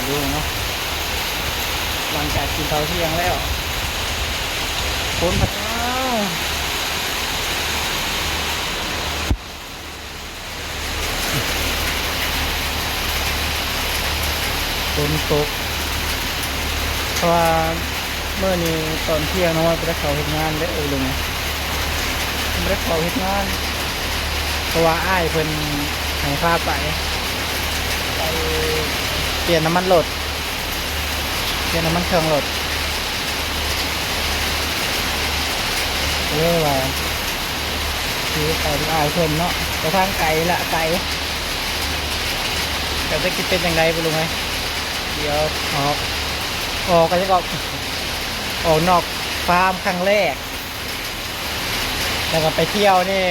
ເນາະ ຫຼັງຈາກກິນເຂົ້າທ່ຽງແລ້ວ ຝົນພັດ ອ້າວ ຝົນຕົກ ເພາະວ່າ ມື້ນີ້ຕອນທ່ຽງນ້ອງມອຍບໍ່ໄດ້ເຂົ້າເຮັດງານເດ້ ໂອ້ ລຸງ ບໍ່ໄດ້ເຂົ້າເຮັດງານ ເພາະວ່າອ້າຍເພິ່ນໃຫ້ພາໄປ ໄປປ່ຽນນ້ຳມັນລົດ ປ່ຽນນ້ຳມັນເຄື່ອງລົດ ກໍເລີຍວ່າ ຊິໄປນຳອ້າຍເພິ່ນເນາະ ແຕ່ທາງໄກລະ ໄກ ແຕ່ຈັກຊິເປັນຈັ່ງໃດບໍ່ຮູ້ເອີຍ ດຽວອອກ ອອກ ກໍຈະອອກ ອອກນອກຟາມຄັ້ງແລກ ແລ້ວກໍໄປທ່ຽວແດ່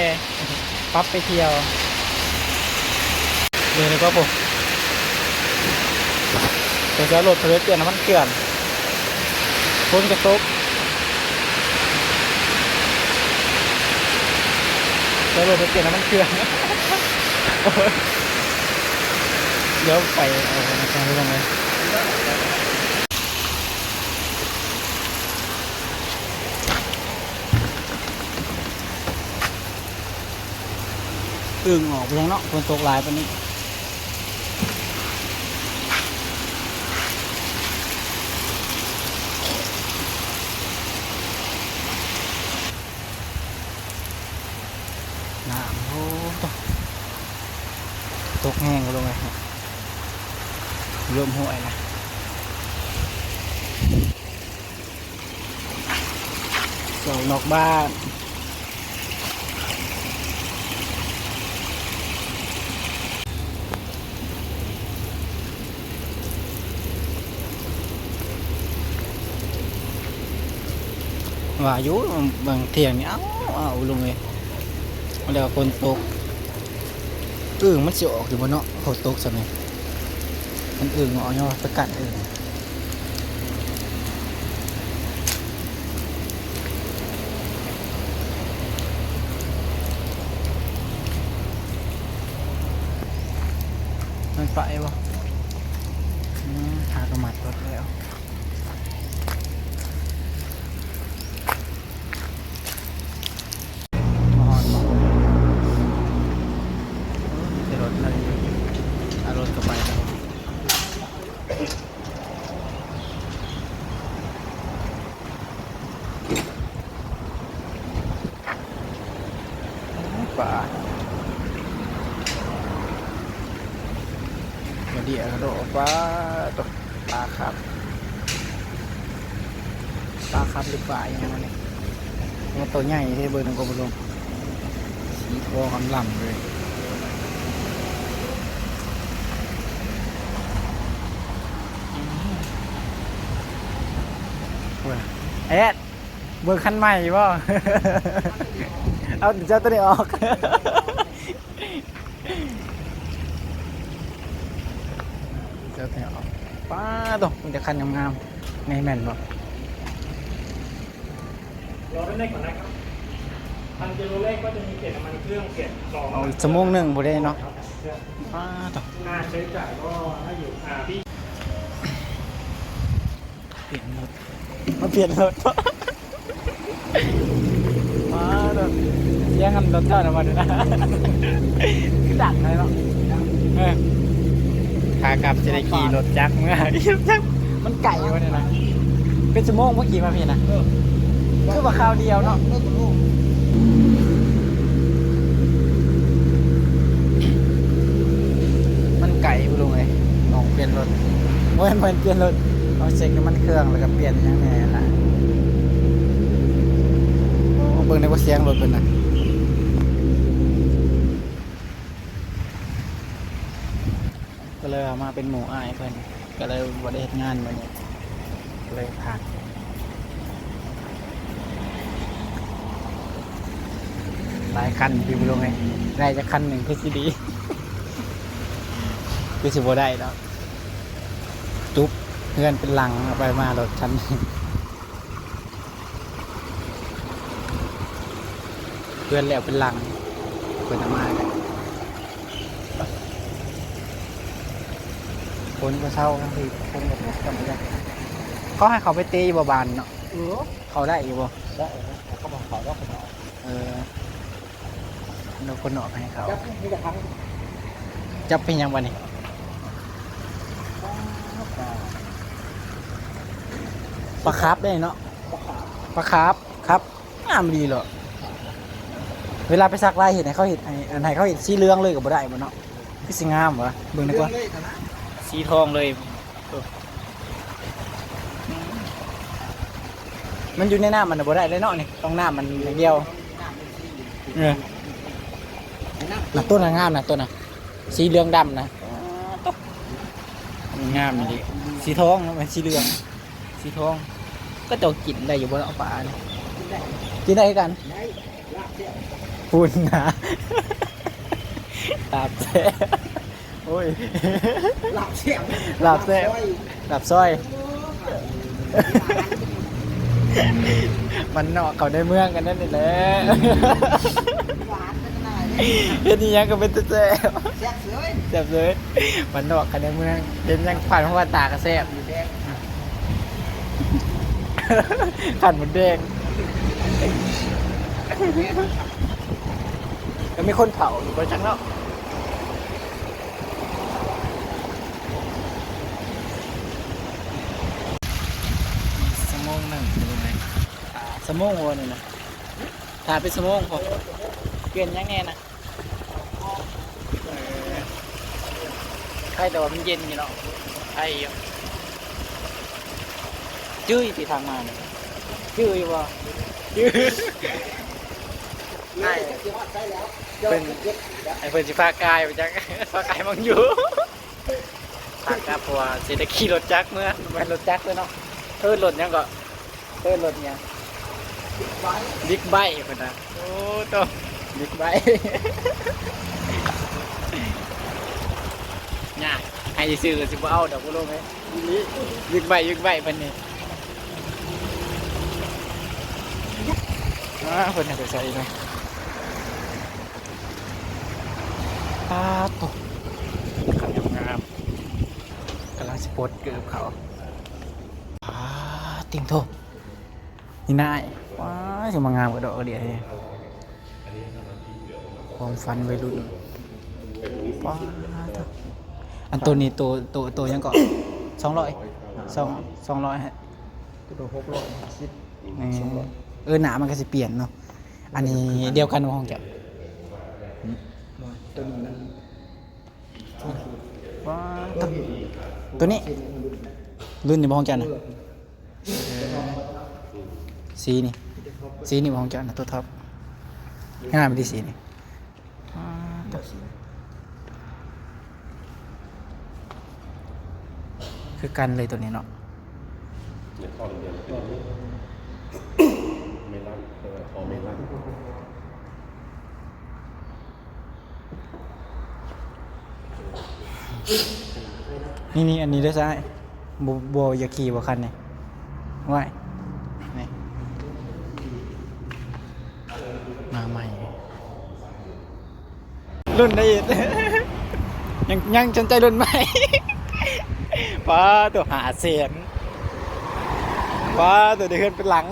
ປັບໄປທ່ຽວ ເບິ່ງແລ້ວກໍບໍ່ ເພິ່ນຈະເອົາລົດໄປປ່ຽນນ້ຳມັນເຄື່ອງ ຝົນກໍຕົກ ເອົາລົດໄປປ່ຽນນ້ຳມັນເຄື່ອງ ໂອ້ຍ ດຽວໄປເອົານະ ພີ່ນ້ອງເອີຍ. ອຶ່ງອອກໄປຍັງເນາະ ຝົນຕົກຫຼາຍປານນີ້ ນ້ຳ ໂອ້ ຕົກແຮງ ລົງໄປ ເລີ່ມຫ້ວຍລະ. ເຂົ້ານອກບ້ານ ວ່າຢູ່ບາງທ່ຽງນີ້ ອ້າວ ອ້າວ ລຸງເອີຍ ແລ້ວຝົນຕົກ. ອຶ່ງມັນຊິອອກຢູ່ບໍ່ເນາະ ຝົນຕົກຊ່ຳນີ້ ມັນອຶ່ງອອກຢູ່ ປະກັນອຶ່ງ ມັນໄປບໍ່ ອືມ ຫາກະມັດລົດແລ້ວ. ມາຮອດບໍ່ ມີແຕ່ລົດເລີຍ ເອົາລົດເຂົ້າໄປ ປາ ກະເດຍກະໂດ ປາໂຕ ປາຄັບ ປາຄັບຫຼືປາອີ່ຫຍັງນີ້ ໂຕໃຫຍ່ເດ້ ເບິ່ງນຳກໍບໍ່ລົງ ສີທອງອຳລຳເລີຍ ອືມ ແອດ ເບິ່ງຄັນໃໝ່ບໍ່ ເອົາ ເຈົ້າໂຕນີ້ອອກ. ເຈົ້າແຖວ ປາໂຕ ມີແຕ່ຄັນງາມໆ ນີ້ແມ່ນບໍ່? รอด้านในก่อนนะครับ พันกิโลแรกก็จะมีเปลี่ยนน้ำมันเครื่อง เปลี่ยนล้อ ເອົາອີກຊົ່ວໂມງໜຶ່ງພຸ້ນເດ້ເນາະ ປາໂຕ ค่าใช้จ่ายก็ได้อยู่ ອ່า พี่ ປ່ຽນລົດ ມາປ່ຽນລົດ ມາໂລດ ສຽງອັນລົດເຈົ້ານະ ມາດູນະ ຄືດັງເລີຍເນາະ ເອີ ຂາກັບຊິໄດ້ຂີ່ລົດຈັກເມືອ ຂີ່ລົດຈັກ ມັນໄກວະນີ້ນະ ເປັນຊົ່ວໂມງບໍ່ຂີ່ມາພີ້ນະ ເອີ ຄືວ່າຄາວດຽວເນາະ. ມັນໄກພຸ້ນລຸງເອີຍ ອອກປ່ຽນລົດ ບໍ່ແມ່ນ ບໍ່ແມ່ນປ່ຽນລົດ ເອົາເຊັກນ້ຳມັນເຄື່ອງ ແລ້ວກໍປ່ຽນຫຍັງແດ່ນະ ໂອ້ ເບິ່ງແດ່ວ່າສຽງລົດເພິ່ນນະ ກໍເລີຍວ່າມາເປັນໝູ່ອ້າຍເພິ່ນ ກໍເລີຍບໍ່ໄດ້ເຮັດງານມື້ນີ້ ກໍເລີຍພັກ ຫຼາຍຄັນຢູ່ ພີ່ນ້ອງເອີຍ ໄດ້ຈັກຄັນໜຶ່ງຄືຊິດີ ຄືຊິບໍ່ໄດ້ດອກ ຈຸບເຮືອນເປັນຫຼັງ ເອົາໄປມາລົດຄັນ ເຮືອນແລ້ວເປັນຫຼັງ ເພິ່ນເອົາມາ. ຝົນກໍເຊົາ ທັງທີ່ຄົນກໍຕົກ ຈຳບໍ່ໄດ້. ເຂົາໃຫ້ເຂົ້າໄປເຕະຢູ່ບໍ່ ບານເນາະ? ເອີ ເຂົ້າໄດ້ຢູ່ບໍ່? ໄດ້ນະ ເຂົາກໍບໍ່ເຂົ້າດອກ. ເອີ ເອົາຄົນນອກໃຫ້ເຂົ້າ. ຈັບເປັນຫຍັງບາດນີ້? ປາຄາບເດ້ເນາະ. ປາຄາບ ປາຄາບ ຄັບ ງາມດີເນາະ. ເວລາໄປສັກລາຍເຮັດໃຫ້ເຂົາເຮັດ ໃຫ້ ອັນ ໃຫ້ເຂົາເຮັດສີເຫຼືອງເລີຍກໍບໍ່ໄດ້ບໍ່ເນາະ? ຄືຊິງາມວະ ເບິ່ງແດ່ກວ່າ. ເຫຼືອງເລີຍຫັ້ນນະ ສີທອງເລີຍ. ເອີ ມັນຢູ່ໃນນ້ຳມັນນະບໍ່ໄດ້ເລີຍເນາະ ນີ້ ຕ້ອງນ້ຳມັນຢ່າງດຽວ. ເອີ ນັ້ນ ຕົ້ນນັ້ນງາມນະ ຕົ້ນນະ ສີເຫຼືອງດຳນະ. ອໍ ໂຕ ງາມອີ່ຫຼີ. ສີທອງນະ ແມ່ນສີເຫຼືອງ ສີທອງ. ເຂົາເຈົ້າກິນໄດ້ຢູ່ບໍ່ເນາະ ປານີ້? ກິນໄດ້ ກິນໄດ້ຄືກັນ. ໄດ້ ລາບແຊບ ພຸ້ນນະ ລາບແຊບ. ໂອ້ຍ ລາບແຊບ ລາບແຊບ ລາບຊອຍ ລາບຊອຍ. ໂອ້ຍ ບ້ານນອກເຂົ້າໃນເມືອງກັນນັ້ນນີ້ແຫຼະ. ຫວານຈັກໜ້ອຍເດ້. ເຮັດອີ່ຫຍັງກໍເປັນຕາແຊບ ແຊບເສີຍ ແຊບເສີຍ. ບ້ານນອກກັບໃນເມືອງ ເຫັນຫຍັງຜ່ານຫູຜ່ານຕາກໍແຊບ. ຂັ້ນມົດແດງ ກໍມີຄົນເຝົ້າຢູ່ບໍ່ຈັກເນາະ. ອີກຊົ່ວໂມງໜຶ່ງ ເປັນຈັ່ງໃດ? ຖ້າຊົ່ວໂມງບໍ່ນີ້ນະ? ຖ້າເປັນຊົ່ວໂມງພໍ. ປ່ຽນຫຍັງແດ່ນະ? ເອີ ໄຄແຕ່ວ່າມັນເຢັນຢູ່ເນາະ ໄຄຢູ່. ຈື່ຢູ່ຕິ ທາງມານີ້ ຈື່ຢູ່ບໍ່? ຈື່. ໃຫ້ເພິ່ນ ໃຫ້ເພິ່ນຊິພາກາຍໄປຈັກ ພາກາຍມັນຢູ່ ພາກັບ ເພາະວ່າຊິໄດ້ຂີ່ລົດຈັກເມືອ ບໍ່ແມ່ນລົດຈັກເລີຍເນາະ. ເອີ້ນລົດຫຍັງເກາະ? ເອີ້ນລົດຫຍັງ? ບິກໄບ ບິກໄບພຸ້ນນະ. ໂອ້ໂຕ ບິກໄບ ຍາກ ໃຫ້ຊື່ກໍຊິບໍ່ເອົາດອກ ບໍ່ລົງເລີຍ. ອີ່ຫຼີ ບິກໄບ ບິກໄບເພິ່ນນີ້. ອ້າ ເພິ່ນເຮັດໃສ່ເນາະ. ປາດໂຕ ຄັນງາມໆ ກຳລັງຊິປົດເກີບເຂົາ. ປາດຕິ່ງໂທ ນີ້ນາຍ ວ້າຍ ຊິມາງາມກະດອກກະເດຍແທ້. ຄວາມຝັນໄວລຸ້ນ ປາດໂຕ. ອັນໂຕນີ້ໂຕ ໂຕ ໂຕຫຍັງເກາະ? ສອງຮ້ອຍ ສອງ ສອງຮ້ອຍ ໂຕ ຫົກຮ້ອຍຫ້າສິບ ນີ້ ສອງຮ້ອຍ. ເອີ ໜ້າມັນກະຊິປ່ຽນເນາະ. ອັນນີ້ດຽວກັນບໍ່ຂອງເຈົ້າ? ໂຕນີ້ມັນ ວ້າ ໂຕນີ້ລຸ້ນນີ້ບໍ່ຂອງເຈົ້ານະ? ເອີ ສີນີ້ ສີນີ້ຂອງເຈົ້ານະ ໂຕທັອບ ງາມດີສີນີ້. ອ້າ ໂຕ ຄືກັນເລີຍໂຕນີ້ເນາະ. ນີ້ໆ ອັນນີ້ເດີ ຊາຍ ບໍ່ ບໍ່ຢາກຂີ່ບໍ່ຄັນນີ້? ວ້າຍ ນີ້ ມາໃໝ່ ລຸ້ນໄດ້ອີກ ຍັງ ຍັງສົນໃຈລຸ້ນໃໝ່. ປາດໂຕ ຫ້າແສນ ປາດໂຕ ໄດ້ເຮືອນເປັນຫຼັງ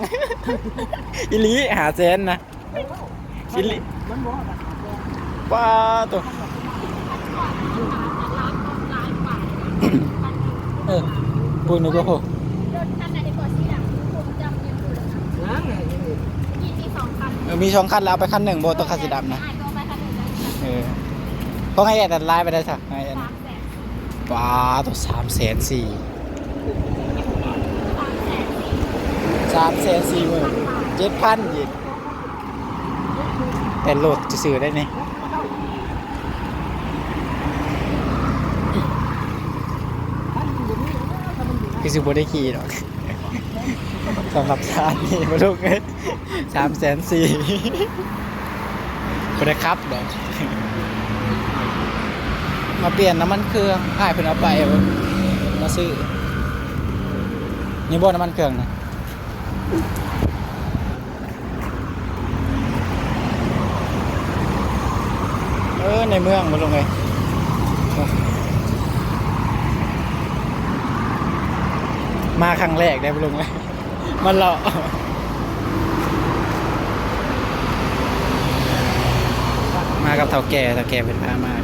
ອີ່ຫຼີ ຫ້າແສນນະ. ຊິລິ ມັນບໍ່ຮອດລາຄາແພງ ປາດໂຕ ເອີ ປຸ້ນນີ້ກໍໂຫ ລົດຄັນໃດກໍສີດຳ ຜົມຈຳຍັງຢູ່ເລີຍນະ ຍັງ ມີ ມີສອງຄັນ ເອີ ມີສອງຄັນ ແລ້ວເອົາໄປຄັນໜຶ່ງບໍ່ ໂຕຄັນສີດຳນະ ເອີ ຂອງອ້າຍແອດນັ້ນຫຼາຍປານໃດຊະ ອ້າຍແອດ ປາດໂຕ ສາມແສນສີ່ ສາມແສນສີ່ໝື່ນເຈັດພັນອີກ ແຕ່ລົດຊື່ໆ ໄດ໋ນີ້ ຄືຊິບໍ່ໄດ້ຂີ່ດອກ ສຳລັບຊາດນີ້ ບໍ່ລຸກເອີຍ. ສາມແສນສີ່ ບໍ່ໄດ້ຂັບດອກ ມາປ່ຽນນ້ຳມັນເຄື່ອງ ອ້າຍເພິ່ນເອົາໄປ ມາຊື້ ນີ້ບໍ່ນ້ຳມັນເຄື່ອງນະ ເອີ ໃນເມືອງບໍ່ລຸງເອີຍ. ມາຄັ້ງແລກໄດ້ບໍ່ລຸງເລີຍ ມາເລາະ ມາກັບເຖົ້າແກ່ ເຖົ້າແກ່ເພິ່ນພາມາ.